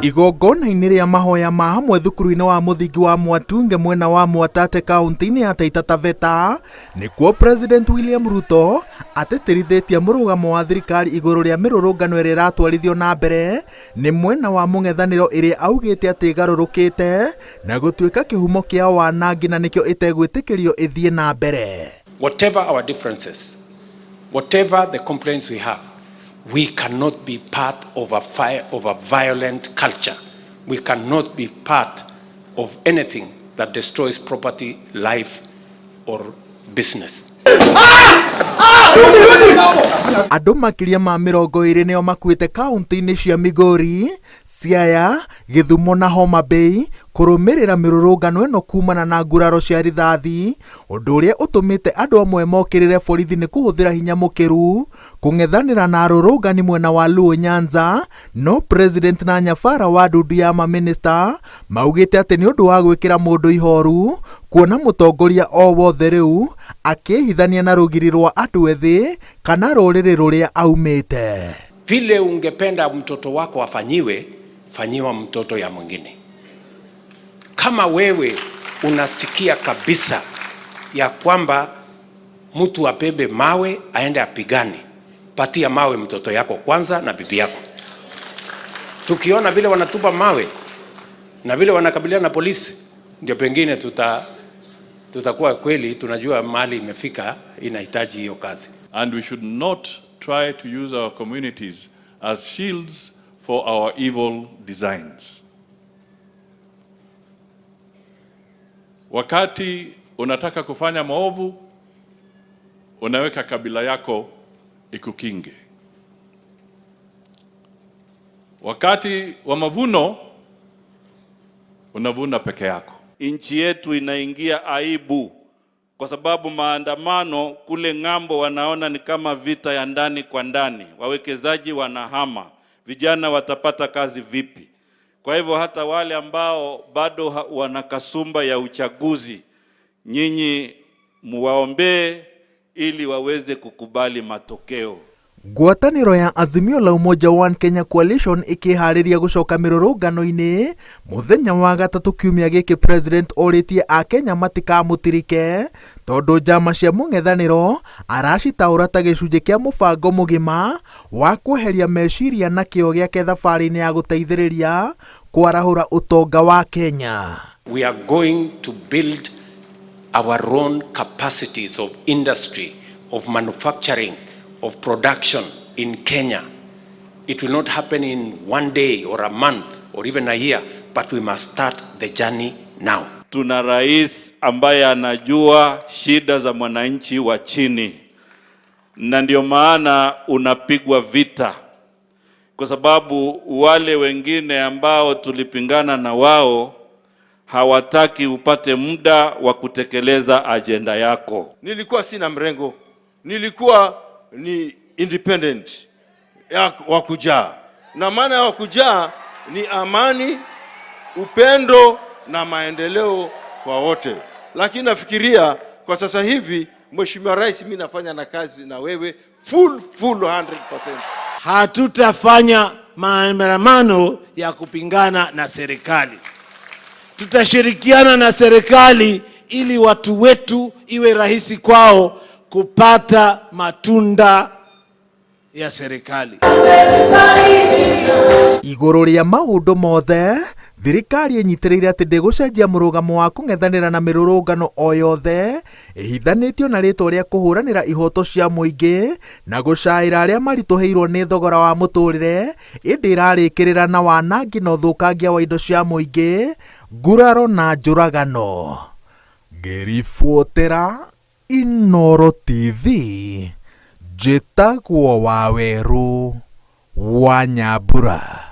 Igongona-inĩ rĩa mahoya ma hamwe thukuru-inĩ wa mũthingi wa Mwatunge mwena wa Mwatate kaunti-inĩ ya Taita Taveta nĩkuo President William Ruto atĩtĩrithĩtie mũrũgamo wa thirikari igũrũ rĩa mĩrũrũngano ĩrĩa ĩratwarithio na mbere nĩ mwena wa mũng'ethanĩro ĩrĩa augĩte atĩ ĩgarũrũkĩte na gũtuĩka kĩhumo kĩa wanangi na nĩkĩo ĩtegwĩtĩkĩrio ĩthiĩ na mbere. Whatever our differences, whatever the complaints we have, we cannot be part of a, fi of a violent culture. We cannot be part of anything that destroys property, life, or business. Andũ makĩria ma 20 nĩo makuĩte kaunti-inĩ cia Migori, Siaya, Gĩthumo na Homa Bay kũrũmĩrĩra mĩrũrũngano ĩno kumana na nguraro cia rithathi, ũndũ ũrĩa ũtũmĩte andũ amwe mokĩrĩre borithi nĩ kũhũthĩra hinya mũkĩru kũng'ethanĩra na arũrũngani mwena wa Luo Nyanza, no President na nyabara wa ndundu ya mamĩnĩsta maugĩte atĩ nĩ ũndũ wa gwĩkĩra mũndũ ihoru kuona mũtongoria o wothe rĩu akĩhithania na rũgiri rwa andũ ethĩ kana rũrĩrĩ rũrĩa aumĩte. Vile ungependa mtoto wako afanyiwe, fanyiwa mtoto ya mwingine. Kama wewe unasikia kabisa ya kwamba mtu abebe mawe aende apigane, patia mawe mtoto yako kwanza na bibi yako. Tukiona vile wanatupa mawe na vile wanakabiliana na polisi, ndio pengine tutakuwa kweli tunajua mali imefika, inahitaji hiyo kazi. And we should not try to use our communities as shields for our evil designs. Wakati unataka kufanya maovu, unaweka kabila yako ikukinge. Wakati wa mavuno, unavuna peke yako. Nchi yetu inaingia aibu kwa sababu maandamano kule ng'ambo wanaona ni kama vita ya ndani kwa ndani, wawekezaji wanahama, vijana watapata kazi vipi? Kwa hivyo hata wale ambao bado wana kasumba ya uchaguzi, nyinyi muwaombee ili waweze kukubali matokeo. Ngwatanĩro ya Azimio la Umoja One Kenya Coalition ĩkĩharĩria gũcoka mĩrũrũngano-inĩ mũthenya wa gatatũ kiumia gĩkĩ President orĩtie akenya matikamũtirike tondũ njama cia mũng'ethanĩro aracitaũra ta gĩcunjĩ kĩa mũbango mũgima wa kweheria meciria na kĩo gĩake thabarĩ-inĩ ya gũteithĩrĩria kwarahũra ũtonga wa Kenya. We are going to build our own capacities of industry, of manufacturing, of production in Kenya. It will not happen in one day or a month or even a year, but we must start the journey now. Tuna rais ambaye anajua shida za mwananchi wa chini, na ndio maana unapigwa vita, kwa sababu wale wengine ambao tulipingana na wao hawataki upate muda wa kutekeleza ajenda yako. Nilikuwa sina mrengo, nilikuwa ni independent ya wa kujaa, na maana ya wakujaa ni amani, upendo na maendeleo kwa wote. Lakini nafikiria kwa sasa hivi, Mheshimiwa Rais, mimi nafanya na kazi na wewe full full 100%. Hatutafanya maandamano ya kupingana na serikali. Tutashirikiana na serikali ili watu wetu iwe rahisi kwao kupata matunda ya serikali. Igũrũ rĩa maũndũ mothe, thirikari ĩnyitĩrĩire atĩ ndĩgũcenjia mũrũgamo wa kũng'ethanĩra na mĩrũrũngano o yothe ĩhithanĩtio na rĩtwa rĩa kũhũranĩra ihoto cia mũingĩ na gũcaĩra arĩa maritũhĩirwo nĩ thogora wa mũtũrĩre, ĩndĩ ĩrarĩkĩrĩra na wanangi na ũthũkangia wa indo cia mũingĩ, nguraro na njũragano. Ngĩribotera Inooro TV, njĩtagwo Wawerũ wa Nyambura.